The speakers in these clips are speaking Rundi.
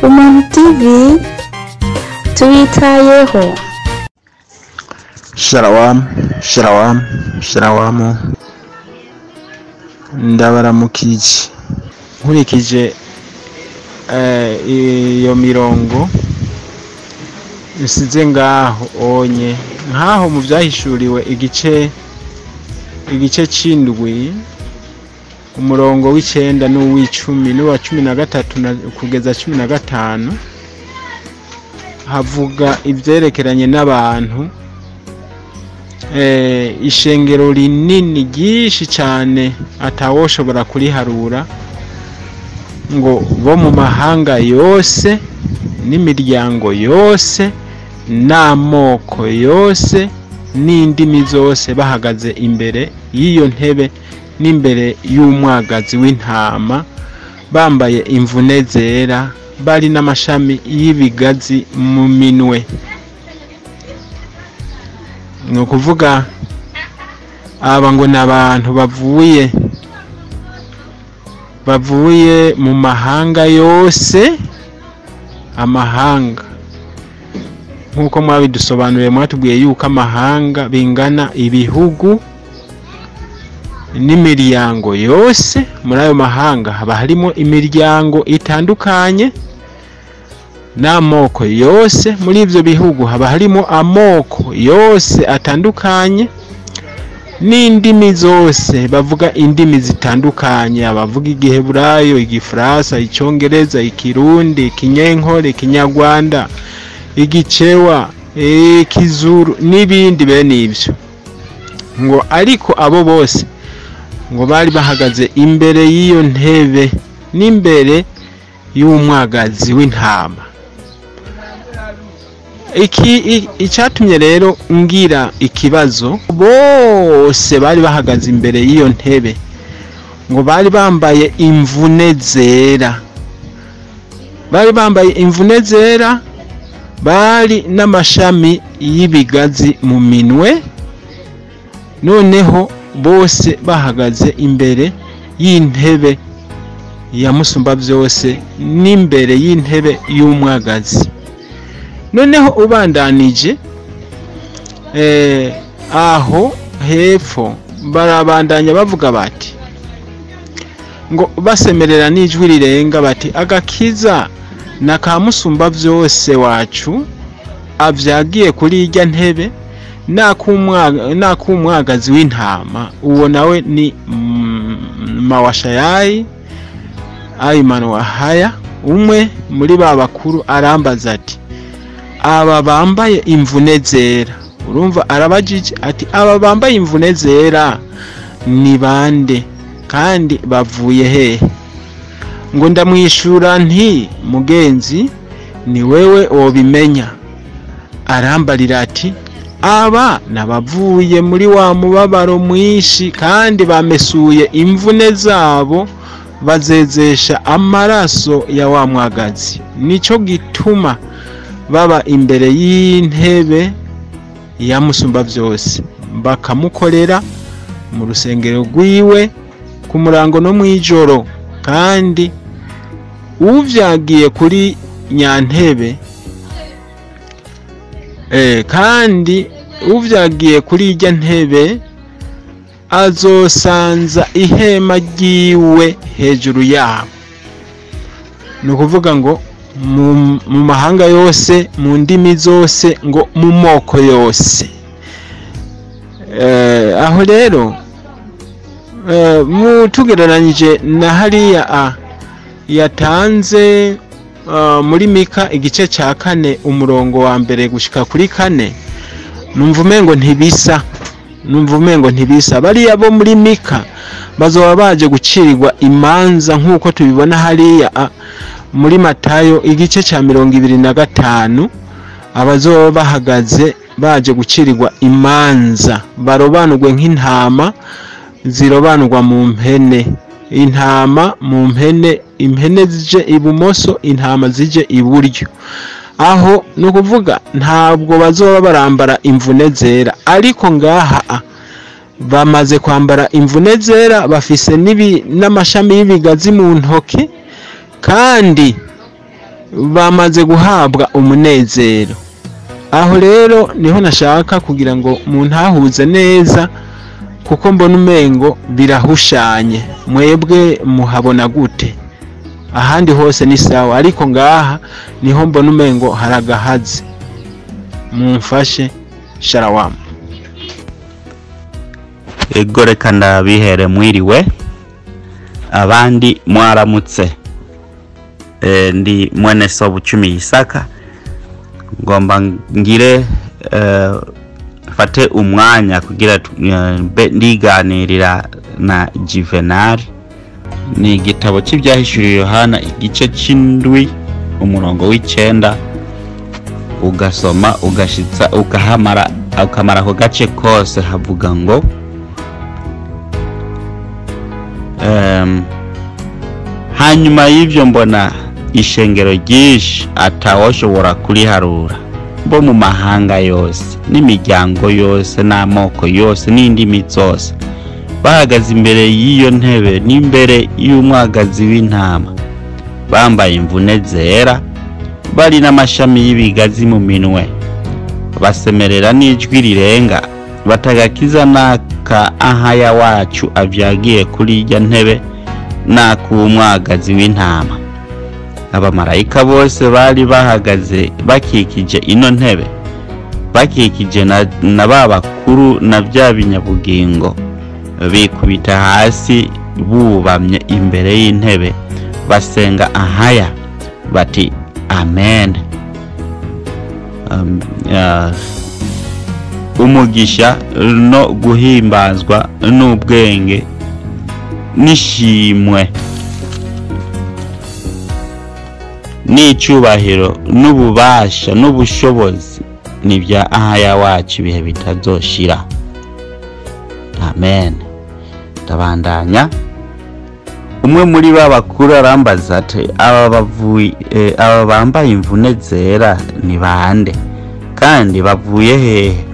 Umuntu TV tubitayeho. Sharawamu, sharawamu, sharawamu. Ndabaramukije. Nkurikije iyo mirongo nsize ngaho onye, nkaho mu vyahishuriwe igice c'indwi, umurongo w'icenda n'uw'icumi n'uwa 13 kugeza 15, havuga ivyerekeranye n'abantu, ishengero rinini ryinshi cane atawoshobora kuriharura, ngo bo mu mahanga yose n'imiryango yose n'amoko yose n'indimi zose, bahagaze imbere y'iyo ntebe n'imbere y'umwagazi w'intama, bambaye imvune zera, bari n'amashami y'ibigazi mu minwe. Ni ukuvuga aba ngo ni abantu bavuye mu mahanga yose, amahanga nk'uko mwabidusobanuriye, mwatubwiye yuko amahanga bingana ibihugu n'imiryango yose. Muri ayo mahanga haba harimo imiryango itandukanye n'amoko yose. Muri ivyo bihugu haba harimo amoko yose atandukanye n'indimi zose, bavuga indimi zitandukanye, abavuga igiheburayo, igifaransa, icongereza, ikirundi, ikinyenkore, ikinyarwanda, igicewa, ikizuru n'ibindi bene ivyo. Ngo ariko abo bose ngo bari bahagaze imbere y'iyo ntebe n'imbere y'umwagazi w'intama. Icatumye rero ngira ikibazo, bose bari bahagaze imbere y'iyo ntebe ngo bari bambaye imvune zera, bari bambaye imvune zera, bari n'amashami y'ibigazi mu minwe. Noneho bose bahagaze imbere y'intebe ya Musumba byose n'imbere y'intebe y'umwagazi. Noneho ubandanije aho hepfo barabandanya bavuga bati, ngo basemerera n'ijwi rirenga bati, agakiza na ka Musumba byose wacu avyagiye kuri irya ntebe nakumwagazi w'intama. Uwo nawe ni Mawashayayi Ayimanu Wahaya, umwe muri ba bakuru, arambaza ati, aba bambaye imvune zera, urumva arabajije ati, aba bambaye imvune zera ni bande kandi bavuye hehe? Ngo ndamwishura nti, mugenzi ni wewe wobimenya. Arambarira ati, aba nabavuye muri wa mubabaro mwinshi, kandi bamesuye imvune zabo bazezesha amaraso ya wa mwagazi, nico gituma baba imbere y'intebe ya Musumba byose, bakamukorera mu rusengero rwiwe ku murango no mwijoro. Kandi uvyagiye kuri nyantebe, kandi uvyagiye kuri irya ntebe azosanza ihema ryiwe hejuru yabo. Ni ukuvuga ngo mu mahanga yose, mu ndimi zose, ngo mu moko yose. Aho rero tugereranyije na hariya yatanze muri Mika igice ca 4 umurongo wa 1 gushika kuri 4, numva umengo ntibisa, numva umengo ntibisa. Bariya bo muri Mika bazoba baje gucirirwa imanza nk'uko tubibona hariya muri Matayo igice ca 25, abazoba bahagaze baje gucirirwa imanza, barobanurwe nk'intama zirobanurwa mu mpene, intama mu mpene, impene zije ibumoso, intama zije iburyo. Aho ni ukuvuga ntabwo bazoba barambara imvune zera, ariko ngaha bamaze kwambara imvune zera, bafise n'amashami y'ibigazi mu ntoki, kandi Bamaze guhabwa umunezero. Aho rero niho nashaka kugira ngo muntahuze neza, kuko mbona umengo birahushanye. Mwebwe muhabona gute? Ahandi hose ni sawa, ariko ngaha niho mbona umengo haragahazi. Mumfashe. Sharawamu. Ego, reka ndabihere mwiriwe, abandi mwaramutse. Ndi mwene so Bucumi Isaka. Ngomba ngire fate umwanya kugira ndiganirira na Juvenal. Ni igitabo cy'ibyahishuriwe Yohana igice c'indwi umurongo w'icenda, ugasoma ugashitsa ukahamara ukamara ako gace kose. Havuga ngo hanyuma y'ibyo mbona ishengero ryinshi atawoshobora kuriharura, bo mu mahanga yose n'imiryango yose n'amoko yose n'indimi zose, bahagaze imbere y'iyo ntebe n'imbere y'umwagazi w'intama, bambaye imvune zera, bari n'amashami y'ibigazi mu minwe, basemerera n'ijwi rirenga batagakiza n'aka ahaya wacu avyagiye kuri irya ntebe n'ak'umwagazi w'intama. Abamarayika bose bari bahagaze bakikije ino ntebe, bakikije na ba bakuru na bya binyabugingo, bikubita hasi bubamye imbere y'intebe, basenga ahaya bati amen. Umugisha no guhimbazwa n'ubwenge n'ishimwe n'icubahiro n'ububasha n'ubushobozi ni bya ahaya wacu ibihe bitazoshira. Amen. Ndabandanya. Umwe muri ba bakuru arambaza ati aba bambaye imvune zera ni bande, kandi bavuye hehe?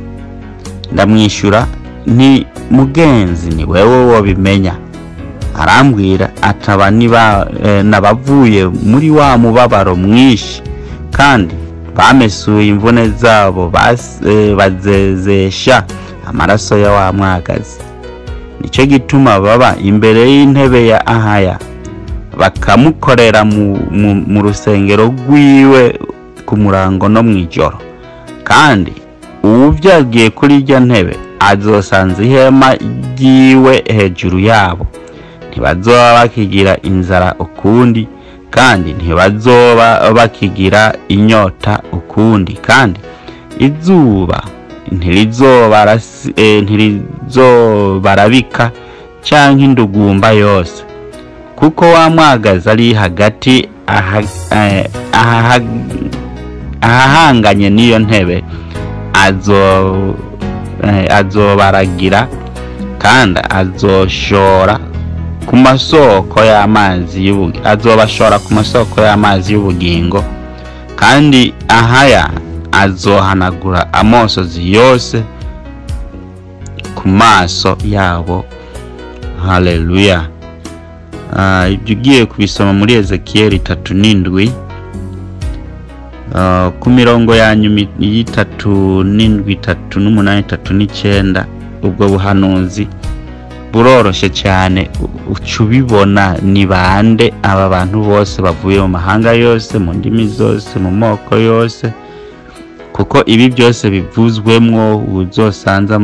Ndamwishyura nti mugenzi, ni wewe wobimenya. Arambwira ataba n'abavuye muri wa mubabaro mwinshi, kandi bamesuye imvune zabo bazezesha amaraso ya wa mwagazi. Nicyo gituma baba imbere y'intebe ya ahaya, bakamukorera mu rusengero rwiwe ku murango no mw'ijoro. Kandi uwuvyagiye kuri irya ntebe azosanza ihema ryiwe hejuru yabo. Ntibazoba bakigira inzara ukundi, kandi ntibazoba bakigira inyota ukundi, kandi izuba ntirizobarabika canke indugumba yose, kuko wa mwagazi ari hagati ahahanganye n'iyo ntebe azobaragira, kandi azoshora ku masoko y'amazi azobashora ku masoko y'amazi y'ubugingo, kandi ahaya azohanagura amosozi yose ku maso yabo. Haleluya. Ibyo ugiye kubisoma muri Ezekiel 37 ku mirongo ya nyuma y'37, 38, 39. Ubwo buhanuzi buroroshe cyane, uca ubibona ni bande aba bantu bose bavuye mu mahanga yose, mu ndimi zose, mu moko yose, kuko ibi byose bivuzwemwo. Uzosanza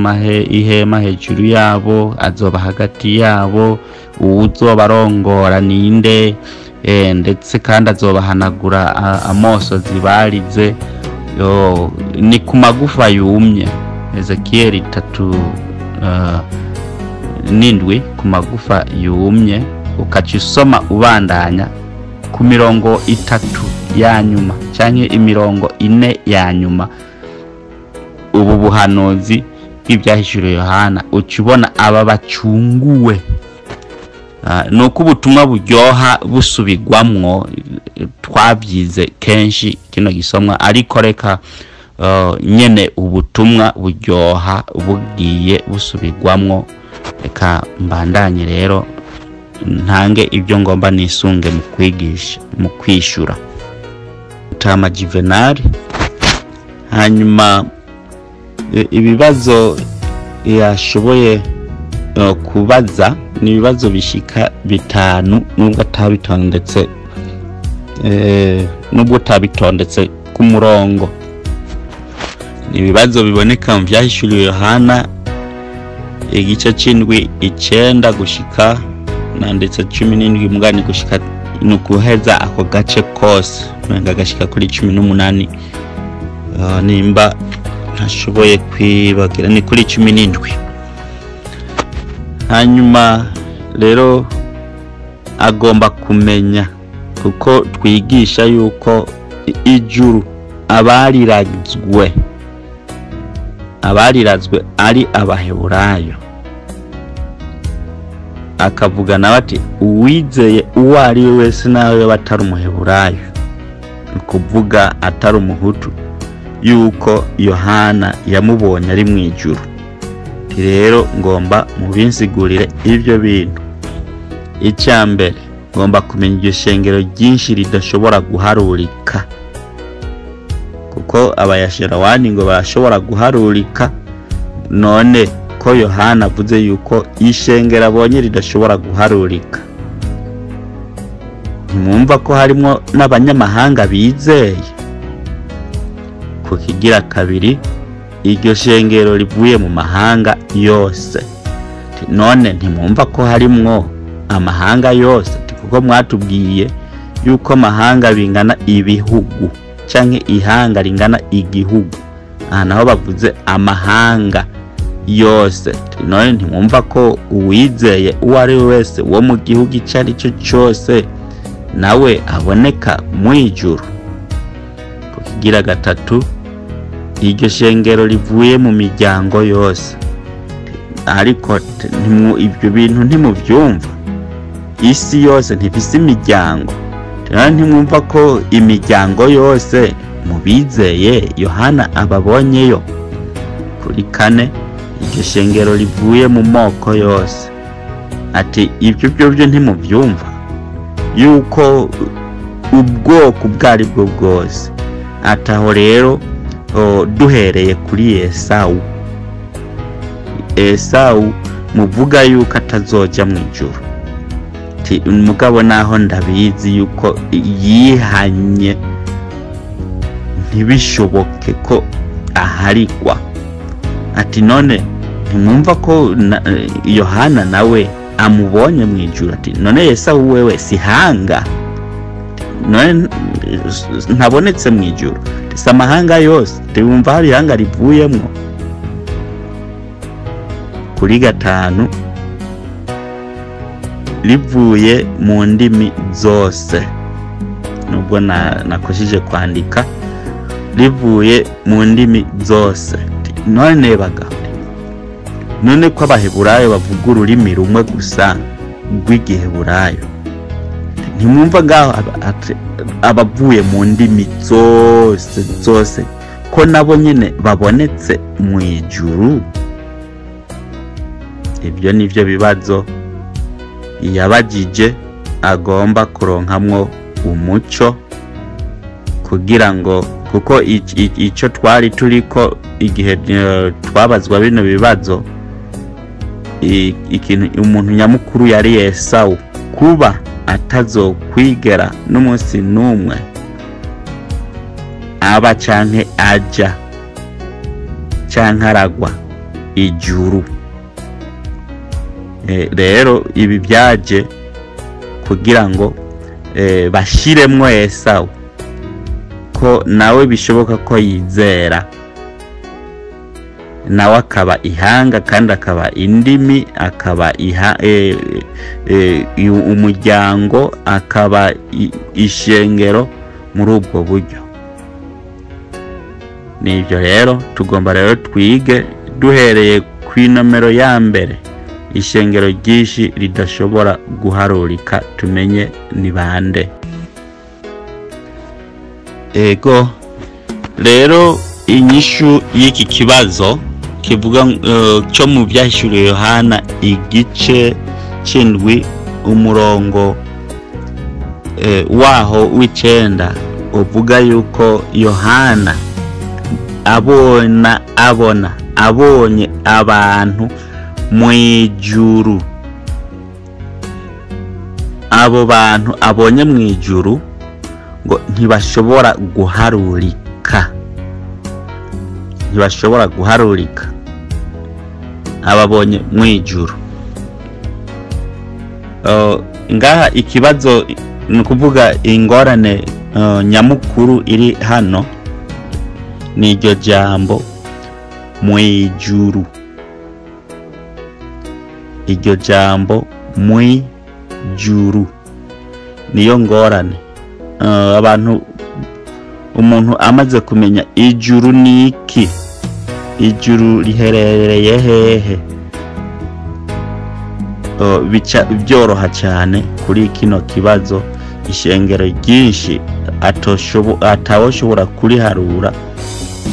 ihema hejuru yabo, azoba hagati yabo, uwuzobarongora ninde, ndetse kandi azobahanagura amosozi barize. Ni ku magufa yumye. Ezekiel 37 ku magufa yumye. Ukaca usoma ubandanya ku mirongo 3 ya nyuma canke imirongo 4 ya nyuma, ubu buhanuzi bw'ibyahishuriwe Yohana, uca ubona aba bacunguwe. Nuko ubutumwa buryoha busubigwamwo, twabyize kenshi kino gisomwa, ariko reka nyene ubutumwa buryoha bugiye busubigwamwo. Reka mbandanye rero ntange ibyo ngomba nisunge mu kwigisha, mu kwishura. Mutama Juvenal. Hanyuma ibibazo yashoboye kubaza ni ibibazo bishika 5, nubwo atabitondetse nubwo atabitondetse ku murongo. Ni ibibazo biboneka mu Vyahishuriwe Yohana igice c'indwi 9 gushika na ndetse 17 mugani gushika ni guheza ako gace kose menga gashika kuri 18, nimba ntashoboye kwibagira ni kuri 17. Hanyuma rero agomba kumenya, kuko twigisha yuko ijuru abarirazwe ari Abaheburayo. Akavuga nawe ati uwizeye uwo ari we wese nawe batari Umuheburayo, ni kuvuga atari Umuhutu, yuko Yohana yamubonye ari mu ijuru. Rero ngomba mubinsigurire ibyo bintu. Icya mbere, ngomba kumenya iryo shengero ryinshi ridashobora guharurika, kuko abayasherawani ngo bashobora guharurika. None ko Yohana avuze yuko ishengero abonye ridashobora guharurika, ntimwumva ko harimo n'abanyamahanga bizeye? Ku kigira kabiri, iryo shengero rivuye mu mahanga yose. None ntimwumva ko harimwo amahanga yose? Kuko mwatubwiye yuko amahanga bingana ibihugu, canke ihanga ringana igihugu. Aha naho bavuze amahanga yose. None ntimwumva ko uwizeye uwo ari we wese wo mu gihugu ico ari cyo cyose nawe aboneka mu ijuru? Ku kigira gatatu, iryo shengero rivuye mu miryango yose. Ariko ibyo bintu ntimuvyumva? Isi yose ntifise imiryango. Rero ntimwumva ko imiryango yose mubizeye Yohana ababonyeyo? Kuri kane, iryo shengero rivuye mu moko yose. Ati ibyo byo ntimuvyumva yuko ubwoko ubwo ari bwo bwose? Ataho rero duhereye kuri Esawu, Esawu muvuga yuko atazoja mu ijuru. Umugabo naho ndabizi yuko yihanye ntibishoboke ko aharigwa. Ati none ntimwumva ko Yohana nawe amubonye mu ijuru? Ati none Esawu wewe sihanga, none ntabonetse mu ijuru? Si amahanga yose? Wumva hari ihanga rivuyemwo? Kuri gatanu, rivuye mu ndimi zose, nubwo nakoshije kwandika, rivuye mu ndimi zose. None bagabo, none ko Abaheburayo bavuga ururimi rumwe gusa rw'Igiheburayo, ntimwumva ngaho abavuye mu ndimi zose zose ko nabo nyine babonetse mu ijuru? Ibyo nivyo bibazo yabajije agomba kuronkamwo umuco, kugira ngo, kuko ico twari turiko igihe twabazwa bino bibazo, ikintu umuntu nyamukuru yari Esawu, kuba atazokwigera n'umunsi n'umwe aba canke aja canke aragwa ijuru. Rero ibi byaje kugira ngo bashiremwo Esawu ko nawe bishoboka ko yizera, nawe akaba ihanga kandi akaba indimi, akaba umuryango, akaba ishengero muri ubwo buryo. Nibyo rero tugomba rero twige duhereye ku inomero ya mbere, ishengero ryinshi ridashobora guharurika, tumenye ni bande. Ego rero inyishu y'iki kibazo kivuga cyo mu Vyahishuriwe Yohana igice c'indwi umurongo waho w'icenda uvuga yuko Yohana abona abonye abantu mu ijuru. Abo bantu abonye mu ijuru ngo ntibashobora guharurika, ntibashobora guharurika ababonye mu ijuru. Ngaha ikibazo ni ukuvuga ingorane nyamukuru iri hano ni iryo jambo mu ijuru, iryo jambo mu ijuru niyo ngorane. Abantu, umuntu amaze kumenya ijuru ni iki, ijuru riherereye hehe, bica byoroha cyane kuri kino kibazo. Ishengero ryinshi atawoshobora kuriharura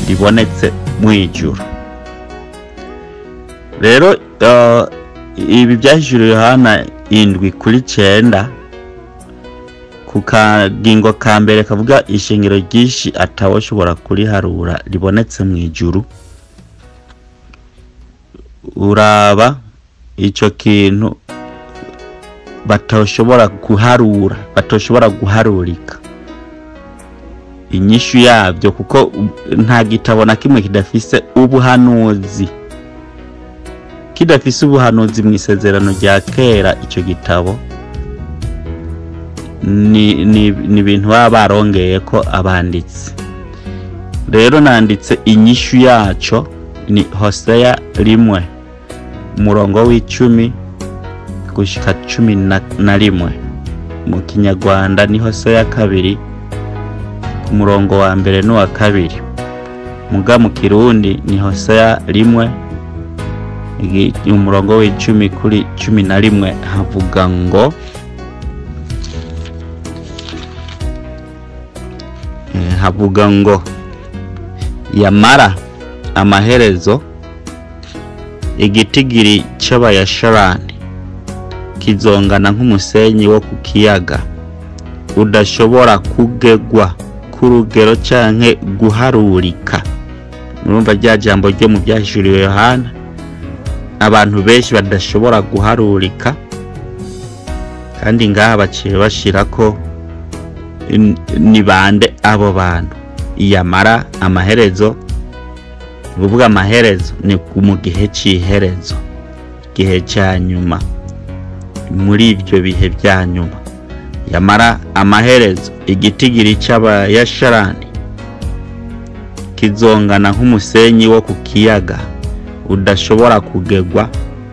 ribonetse mu ijuru. Rero ibi byahishuriwe Yohana 7:9 ku kagingo ka mbere kavuga ishengero ryinshi atawoshobora kuriharura ribonetse mu ijuru. Uraba ico kintu batoshobora guharura, batoshobora guharurika inyishu yabyo, kuko nta gitabo na kimwe kidafise ubuhanuzi, kidafise ubuhanuzi mu isezerano rya kera. Ico gitabo ni ibintu baba barongeye ko abanditsi. Rero nanditse inyishu yaco ni Hosea 1 umurongo w'10 gushika 11. Mu Kinyarwanda ni Hosea 2 ku murongo wa mbere n'uwa kabiri. Muga mu Kirundi ni Hosea 1 umurongo w'10 kuri 11, havuga ngo yamara amaherezo igitigiri c'Abayasharani kizongana nk'umusenyi wo ku kiyaga udashobora kugegwa ku rugero canke guharurika. Murumva rya jambo ryo mu byahishuriwe Yohana, abantu benshi badashobora guharurika, kandi ngaha baciye bashirako ni bande abo bantu. Yamara amaherezo, kuvuga amaherezo ni mu gihe c'iherezo, gihe cya nyuma, muri ibyo bihe bya nyuma. Yamara amaherezo igitigiri c'Abayasharani kizongana nk'umusenyi wo ku kiyaga udashobora kugegwa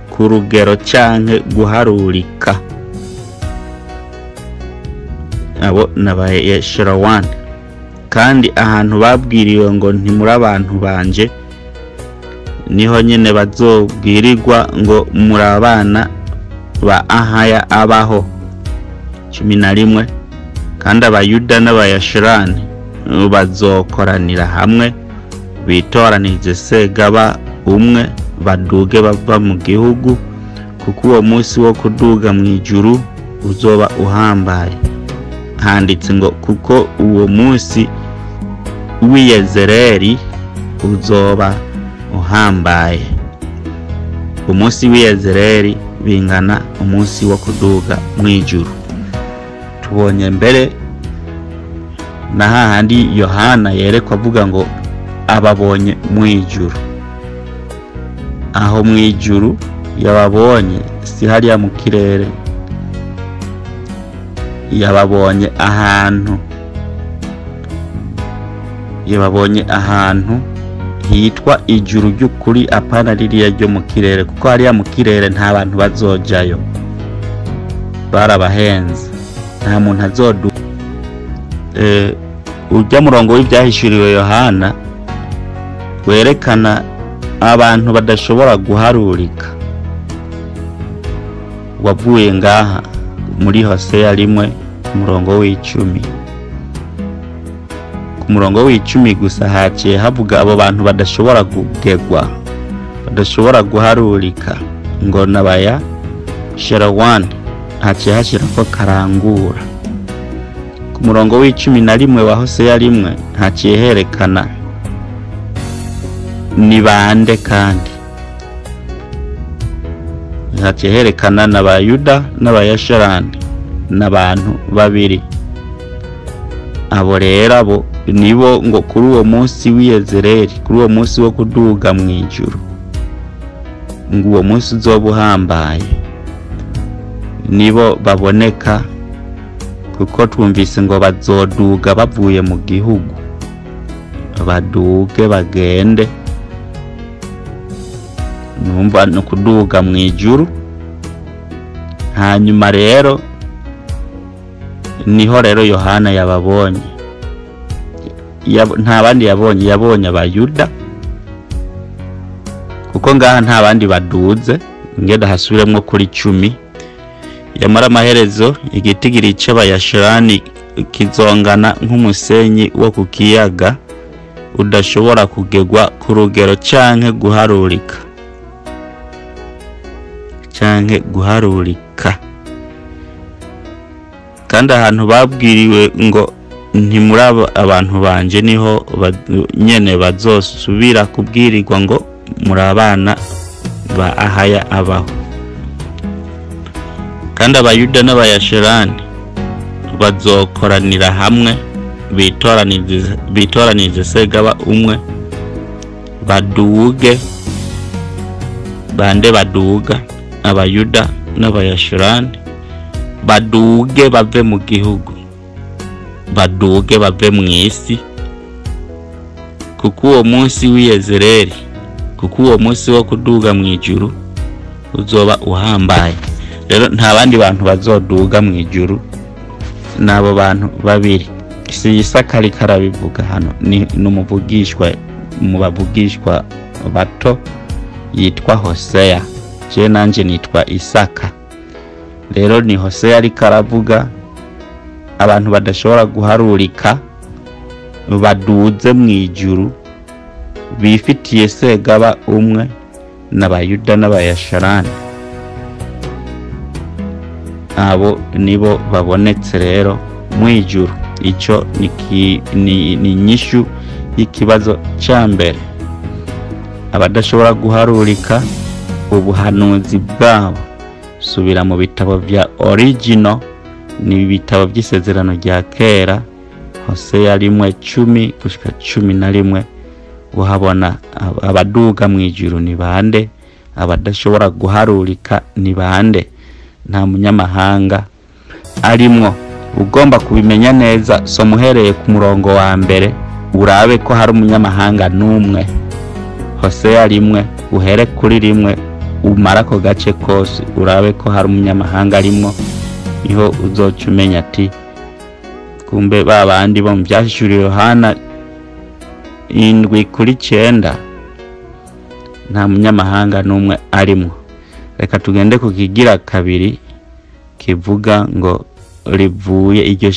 ku rugero canke guharurika. Abo n'Abayasharawani. Kandi ahantu babwiriwe ngo ntimuri abantu banje, niho nyene bazobwirirwa ngo muri abana ba Ahaya abaho. 11. Kandi Abayuda n'Abayashirani bazokoranira hamwe bitoranirize Segaba umwe, baduge bava mu gihugu, kuko uwo munsi wo kuduga mu ijuru uzoba uhambaye. Handitse ngo kuko uwo munsi w'Iyezereli uzoba uhambaye. Umunsi w'Iyezereli bingana umunsi wo kuduga mu ijuru. Tubonye mbere na hahandi Yohana yerekwa avuga ngo ababonye mu ijuru. Aho mu ijuru yababonye si hariya mu kirere, yababonye ahantu, yababonye ahantu hitwa ijuru ry'ukuri, apana ririya ryo mu kirere, kuko hariya mu kirere nta bantu bazojayo, barabahenze, nta muntu azodu. Urya murongo w'ibyahishuriwe Yohana werekana abantu badashobora guharurika wavuye ngaha muri Hosea 1 umurongo w'10. Ku murongo w'10 gusa haciye havuga abo bantu badashobora kugegwa, badashobora guharurika, ngo nabaya Sharawani, haciye hashirako karangura. Ku Ku murongo w'icumi na rimwe wa Hoseya 1 haciye herekana ni bande, kandi haciye herekana n'Abayuda n'Abayasharani n'abantu babiri. Abo rero abo nibo ngo kuri uwo munsi w'Iyezereli, kuri uwo munsi wo kuduga mu ijuru, ngo uwo munsi uzoba uhambaye, nibo baboneka, kuko twumvise ngo bazoduga bavuye mu gihugu, baduge bagende, numva no kuduga mu ijuru. Hanyuma rero niho rero Yohana yababonye, nta bandi yabonye, yabonye Abayuda, kuko ngaha nta bandi baduze. Ngenda hasubiremwo kuri 10. Yamara amaherezo igitigiri c'Abayashirani kizongana nk'umusenyi wo ku kiyaga udashobora kugegwa ku rugero canke guharurika, canke guharurika. Kandi ahantu babwiriwe ngo ntimuri abantu banje, niho nyene bazosubira kubwirirwa ngo muri abana ba Ahaya abaho. Kandi Abayuda n'Abayasherani bazokoranira hamwe, bitoranirize segaba umwe, baduge bande baduga, Abayuda n'Abayasherani baduge bave mu gihugu, baduge bave mu isi, kuko uwo munsi w'Iyezereli, kuko uwo munsi wo kuduga mu ijuru uzoba uhambaye. Rero nta bandi bantu bazoduga mu ijuru, n'abo bantu babiri. Si Isaka ariko arabivuga hano, ni n'umuvugishwa mu bavugishwa bato yitwa Hoseya. Je nanje nitwa Isaka. Rero ni Hoseya ariko aravuga abantu badashobora guharurika baduze mu ijuru, bifitiye segaba umwe, n'Abayuda n'Abayasharani. Abo nibo babonetse rero mu ijuru. Ico ni inyishu y'ikibazo ca mbere. Abadashobora guharurika ubuhanuzi bwabo, subira mu bitabo vya original, ni ibitabo by'isezerano rya kera, Hoseya 1:10 gushika 11, uhabona abaduga mu ijuru ni bande, abadashobora guharurika ni bande, nta munyamahanga arimwo. Ugomba kubimenya neza, soma uhereye ku murongo wa mbere, urabe ko hari umunyamahanga n'umwe. Hoseya 1 uhere kuri 1, umara ako gace kose urabe ko hari umunyamahanga arimwo, niho uzoca umenya ati kumbe ba bandi bo mu Vyahishuriwe Yohana 7:9 nta munyamahanga n'umwe arimwo. Reka tugende ku kigira kabiri kivuga ngo rivuye iryo